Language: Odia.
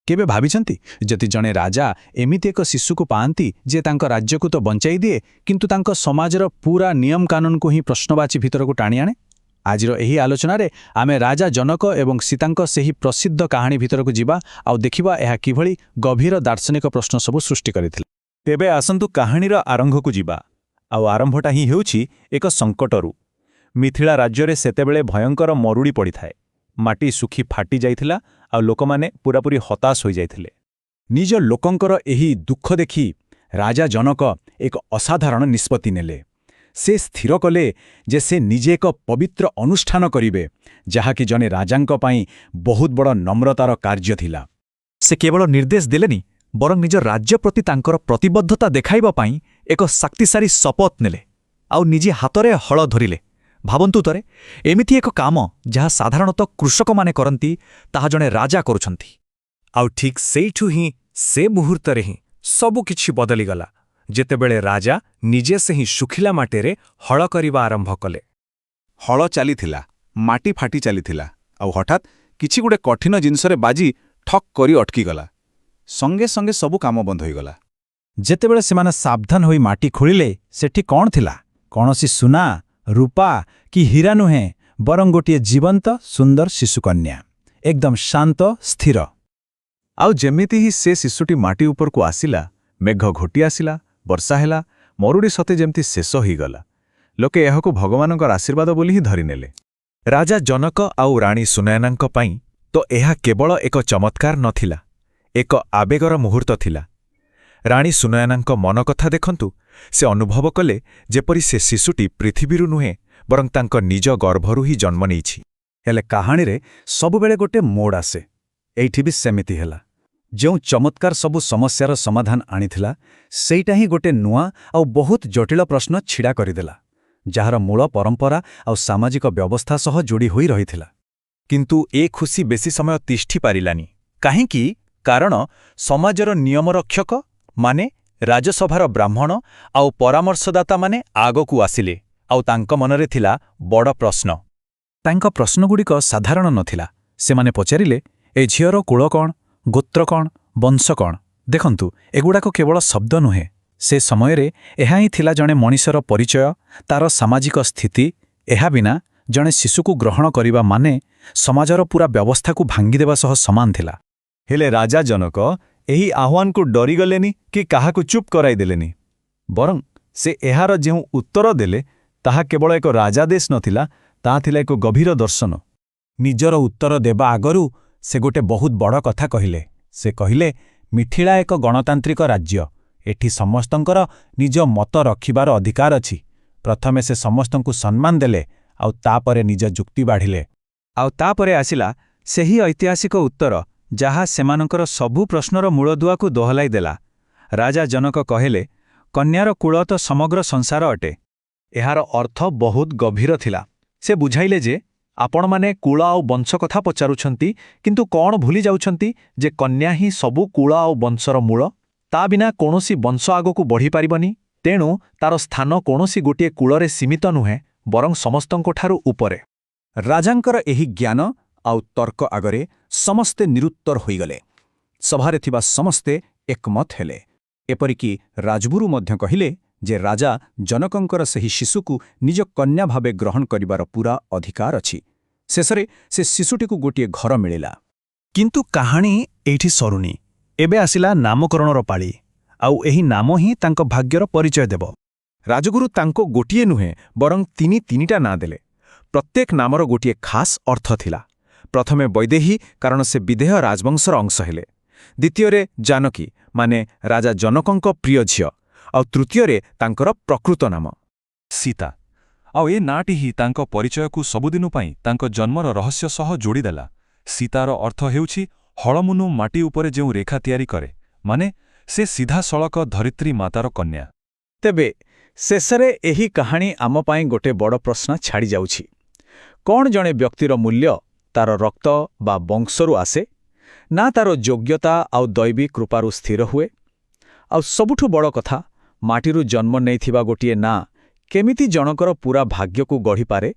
କେବେ ଭାବିଛନ୍ତି, ଯଦି ଜଣେ ରାଜା ଏମିତି ଏକ ଶିଶୁକୁ ପାଆନ୍ତି ଯେ ତାଙ୍କ ରାଜ୍ୟକୁ ତ ବଞ୍ଚାଇ ଦିଏ, କିନ୍ତୁ ତାଙ୍କ ସମାଜର ପୁରା ନିୟମ କାନୁନକୁ ହିଁ ପ୍ରଶ୍ନବାଚୀ ଭିତରକୁ ଟାଣି ଆଣେ? ଆଜିର ଏହି ଆଲୋଚନାରେ ଆମେ ରାଜା ଜନକ ଏବଂ ସୀତାଙ୍କ ସେହି ପ୍ରସିଦ୍ଧ କାହାଣୀ ଭିତରକୁ ଯିବା ଆଉ ଦେଖିବା ଏହା କିଭଳି ଗଭୀର ଦାର୍ଶନିକ ପ୍ରଶ୍ନ ସବୁ ସୃଷ୍ଟି କରିଥିଲା। ତେବେ ଆସନ୍ତୁ କାହାଣୀର ଆରମ୍ଭକୁ ଯିବା। ଆଉ ଆରମ୍ଭଟା ହିଁ ହେଉଛି ଏକ ସଙ୍କଟରୁ। ମିଥିଳା ରାଜ୍ୟରେ ସେତେବେଳେ ଭୟଙ୍କର ମରୁଡ଼ି ପଡ଼ିଥାଏ। ମାଟି ଶୁଖି ଫାଟି ଯାଇଥିଲା ଆଉ ଲୋକମାନେ ପୂରାପୂରି ହତାଶ ହୋଇଯାଇଥିଲେ। ନିଜ ଲୋକଙ୍କର ଏହି ଦୁଃଖ ଦେଖି ରାଜା ଜନକ ଏକ ଅସାଧାରଣ ନିଷ୍ପତ୍ତି ନେଲେ। ସେ ସ୍ଥିର କଲେ ଯେ ସେ ନିଜେ ଏକ ପବିତ୍ର ଅନୁଷ୍ଠାନ କରିବେ, ଯାହାକି ଜଣେ ରାଜାଙ୍କ ପାଇଁ ବହୁତ ବଡ଼ ନମ୍ରତାର କାର୍ଯ୍ୟ ଥିଲା। ସେ କେବଳ ନିର୍ଦ୍ଦେଶ ଦେଲେନି, ବରଂ ନିଜ ରାଜ୍ୟ ପ୍ରତି ତାଙ୍କର ପ୍ରତିବଦ୍ଧତା ଦେଖାଇବା ପାଇଁ ଏକ ଶକ୍ତିଶାଳୀ ଶପଥ ନେଲେ ଆଉ ନିଜେ ହାତରେ ହଳ ଧରିଲେ। ଭାବନ୍ତୁ ଥରେ, ଏମିତି ଏକ କାମ ଯାହା ସାଧାରଣତଃ କୃଷକମାନେ କରନ୍ତି, ତାହା ଜଣେ ରାଜା କରୁଛନ୍ତି। ଆଉ ଠିକ୍ ସେଇଠୁ ହିଁ, ସେ ମୁହୂର୍ତ୍ତରେ ହିଁ ସବୁକିଛି ବଦଳିଗଲା, ଯେତେବେଳେ ରାଜା ନିଜେ ସେହି ଶୁଖିଲା ମାଟିରେ ହଳ କରିବା ଆରମ୍ଭ କଲେ। ହଳ ଚାଲିଥିଲା, ମାଟି ଫାଟି ଚାଲିଥିଲା ଆଉ ହଠାତ୍ କିଛି ଗୋଟେ କଠିନ ଜିନିଷରେ ବାଜି ଠକ୍ କରି ଅଟକିଗଲା। ସଙ୍ଗେ ସଙ୍ଗେ ସବୁ କାମ ବନ୍ଦ ହୋଇଗଲା। ଯେତେବେଳେ ସେମାନେ ସାବଧାନ ହୋଇ ମାଟି ଖୋଳିଲେ, ସେଠି କ'ଣ ଥିଲା? କୌଣସି ସୁନା, ରୂପା କି ହୀରା ନୁହେଁ, ବରଂ ଗୋଟିଏ ଜୀବନ୍ତ ସୁନ୍ଦର ଶିଶୁକନ୍ୟା, ଏକଦମ ଶାନ୍ତ, ସ୍ଥିର। ଆଉ ଯେମିତି ହିଁ ସେ ଶିଶୁଟି ମାଟି ଉପରକୁ ଆସିଲା, ମେଘ ଘୋଟି ଆସିଲା, ବର୍ଷା ହେଲା, ମରୁଡ଼ି ସତେ ଯେମିତି ଶେଷ ହୋଇଗଲା। ଲୋକେ ଏହାକୁ ଭଗବାନଙ୍କର ଆଶୀର୍ବାଦ ବୋଲି ହିଁ ଧରିନେଲେ। ରାଜା ଜନକ ଆଉ ରାଣୀ ସୁନୟନାଙ୍କ ପାଇଁ ତ ଏହା କେବଳ ଏକ ଚମତ୍କାର ନଥିଲା, ଏକ ଆବେଗର ମୁହୂର୍ତ୍ତ ଥିଲା। ରାଣୀ ସୁନୟନାଙ୍କ ମନ କଥା ଦେଖନ୍ତୁ, ସେ ଅନୁଭବ କଲେ ଯେପରି ସେ ଶିଶୁଟି ପୃଥିବୀରୁ ନୁହେଁ, ବରଂ ତାଙ୍କ ନିଜ ଗର୍ଭରୁ ହିଁ ଜନ୍ମ ନେଇଛି। ହେଲେ କାହାଣୀରେ ସବୁବେଳେ ଗୋଟେ ମୋଡ଼ ଆସେ। ଏଇଠି ବି ସେମିତି ହେଲା। ଯେଉଁ ଚମତ୍କାର ସବୁ ସମସ୍ୟାର ସମାଧାନ ଆଣିଥିଲା, ସେଇଟା ହିଁ ଗୋଟେ ନୂଆ ଆଉ ବହୁତ ଜଟିଳ ପ୍ରଶ୍ନ ଛିଡ଼ା କରିଦେଲା, ଯାହାର ମୂଳ ପରମ୍ପରା ଆଉ ସାମାଜିକ ବ୍ୟବସ୍ଥା ସହ ଯୋଡ଼ି ହୋଇ ରହିଥିଲା। କିନ୍ତୁ ଏ ଖୁସି ବେଶୀ ସମୟ ତିଷ୍ଠି ପାରିଲାନି। କାହିଁକି? କାରଣ ସମାଜର ନିୟମରକ୍ଷକ ମାନେ ରାଜସଭାର ବ୍ରାହ୍ମଣ ଆଉ ପରାମର୍ଶଦାତାମାନେ ଆଗକୁ ଆସିଲେ ଆଉ ତାଙ୍କ ମନରେ ଥିଲା ବଡ଼ ପ୍ରଶ୍ନ। ତାଙ୍କ ପ୍ରଶ୍ନଗୁଡ଼ିକ ସାଧାରଣ ନଥିଲା। ସେମାନେ ପଚାରିଲେ, ଏ ଝିଅର କୁଳ କ'ଣ, ଗୋତ୍ର କ'ଣ, ବଂଶ କ'ଣ? ଦେଖନ୍ତୁ, ଏଗୁଡ଼ାକ କେବଳ ଶବ୍ଦ ନୁହେଁ। ସେ ସମୟରେ ଏହା ହିଁ ଥିଲା ଜଣେ ମଣିଷର ପରିଚୟ, ତାର ସାମାଜିକ ସ୍ଥିତି। ଏହା ବିନା ଜଣେ ଶିଶୁକୁ ଗ୍ରହଣ କରିବା ମାନେ ସମାଜର ପୂରା ବ୍ୟବସ୍ଥାକୁ ଭାଙ୍ଗିଦେବା ସହ ସମାନ ଥିଲା। ହେଲେ ରାଜା ଜନକ ଏହି ଆହ୍ୱାନକୁ ଡରିଗଲେନି କି କାହାକୁ ଚୁପ୍ କରାଇଦେଲେନି। ବରଂ ସେ ଏହାର ଯେଉଁ ଉତ୍ତର ଦେଲେ, ତାହା କେବଳ ଏକ ରାଜାଦେଶ ନଥିଲା, ତାହା ଥିଲା ଏକ ଗଭୀର ଦର୍ଶନ। ନିଜର ଉତ୍ତର ଦେବା ଆଗରୁ ସେ ଗୋଟେ ବହୁତ ବଡ଼ କଥା କହିଲେ। ସେ କହିଲେ, ମିଥିଳା ଏକ ଗଣତାନ୍ତ୍ରିକ ରାଜ୍ୟ। ଏଠି ସମସ୍ତଙ୍କର ନିଜ ମତ ରଖିବାର ଅଧିକାର ଅଛି। ପ୍ରଥମେ ସେ ସମସ୍ତଙ୍କୁ ସମ୍ମାନ ଦେଲେ ଆଉ ତାପରେ ନିଜ ଯୁକ୍ତି ବାଢ଼ିଲେ। ଆଉ ତାପରେ ଆସିଲା ସେହି ଐତିହାସିକ ଉତ୍ତର, ଯାହା ସେମାନଙ୍କର ସବୁ ପ୍ରଶ୍ନର ମୂଳଦୁଆକୁ ଦୋହଲାଇ ଦେଲା। ରାଜା ଜନକ କହିଲେ, କନ୍ୟାର କୁଳ ତ ସମଗ୍ର ସଂସାର ଅଟେ। ଏହାର ଅର୍ଥ ବହୁତ ଗଭୀର ଥିଲା। ସେ ବୁଝାଇଲେ ଯେ ଆପଣମାନେ କୁଳ ଆଉ ବଂଶ କଥା ପଚାରୁଛନ୍ତି, କିନ୍ତୁ କ'ଣ ଭୁଲି ଯାଉଛନ୍ତି ଯେ କନ୍ୟା ହିଁ ସବୁ କୁଳ ଆଉ ବଂଶର ମୂଳ? ତା ବିନା କୌଣସି ବଂଶ ଆଗକୁ ବଢ଼ିପାରିବନି। ତେଣୁ ତାର ସ୍ଥାନ କୌଣସି ଗୋଟିଏ କୂଳରେ ସୀମିତ ନୁହେଁ, ବରଂ ସମସ୍ତଙ୍କଠାରୁ ଉପରେ। ରାଜାଙ୍କର ଏହି ଜ୍ଞାନ ଆଉ ତର୍କ ଆଗରେ ସମସ୍ତେ ନିରୁତ୍ତର ହୋଇଗଲେ। ସଭାରେ ଥିବା ସମସ୍ତେ ଏକମତ ହେଲେ। ଏପରିକି ରାଜଗୁରୁ ମଧ୍ୟ କହିଲେ ଯେ ରାଜା ଜନକଙ୍କର ସେହି ଶିଶୁକୁ ନିଜ କନ୍ୟା ଭାବେ ଗ୍ରହଣ କରିବାର ପୂରା ଅଧିକାର ଅଛି। ଶେଷରେ ସେ ଶିଶୁଟିକୁ ଗୋଟିଏ ଘର ମିଳିଲା। କିନ୍ତୁ କାହାଣୀ ଏଇଠି ସରୁନି। ଏବେ ଆସିଲା ନାମକରଣର ପାଳି, ଆଉ ଏହି ନାମ ହିଁ ତାଙ୍କ ଭାଗ୍ୟର ପରିଚୟ ଦେବ। ରାଜଗୁରୁ ତାଙ୍କୁ ଗୋଟିଏ ନୁହେଁ, ବରଂ ତିନି ତିନିଟା ନାଁ ଦେଲେ। ପ୍ରତ୍ୟେକ ନାମର ଗୋଟିଏ ଖାସ୍ ଅର୍ଥ ଥିଲା। ପ୍ରଥମେ ବୈଦେହୀ, କାରଣ ସେ ବିଦେହ ରାଜବଂଶର ଅଂଶ ହେଲେ। ଦ୍ୱିତୀୟରେ ଜାନକୀ, ମାନେ ରାଜା ଜନକଙ୍କ ପ୍ରିୟ ଝିଅ। ଆଉ ତୃତୀୟରେ ତାଙ୍କର ପ୍ରକୃତ ନାମ, ସୀତା। ଆଉ ଏ ନାଁଟି ହିଁ ତାଙ୍କ ପରିଚୟକୁ ସବୁଦିନ ପାଇଁ ତାଙ୍କ ଜନ୍ମର ରହସ୍ୟ ସହ ଯୋଡ଼ିଦେଲା। ସୀତାର ଅର୍ଥ ହେଉଛି ହଳମୁନୁ ମାଟି ଉପରେ ଯେଉଁ ରେଖା ତିଆରି କରେ, ମାନେ ସେ ସିଧାସଳଖ ଧରିତ୍ରୀ ମାତାର କନ୍ୟା। ତେବେ ଶେଷରେ ଏହି କାହାଣୀ ଆମ ପାଇଁ ଗୋଟେ ବଡ଼ ପ୍ରଶ୍ନ ଛାଡ଼ିଯାଉଛି। କ'ଣ ଜଣେ ବ୍ୟକ୍ତିର ମୂଲ୍ୟ ତାର ରକ୍ତ ବା ବଂଶରୁ ଆସେ, ନା ତାର ଯୋଗ୍ୟତା ଆଉ ଦୈବୀ କୃପାରୁ ସ୍ଥିର ହୁଏ? ଆଉ ସବୁଠୁ ବଡ଼ କଥା, ମାଟିରୁ ଜନ୍ମ ନେଇଥିବା ଗୋଟିଏ ନାଁ କେମିତି ଜଣଙ୍କର ପୂରା ଭାଗ୍ୟକୁ ଗଢ଼ିପାରେ?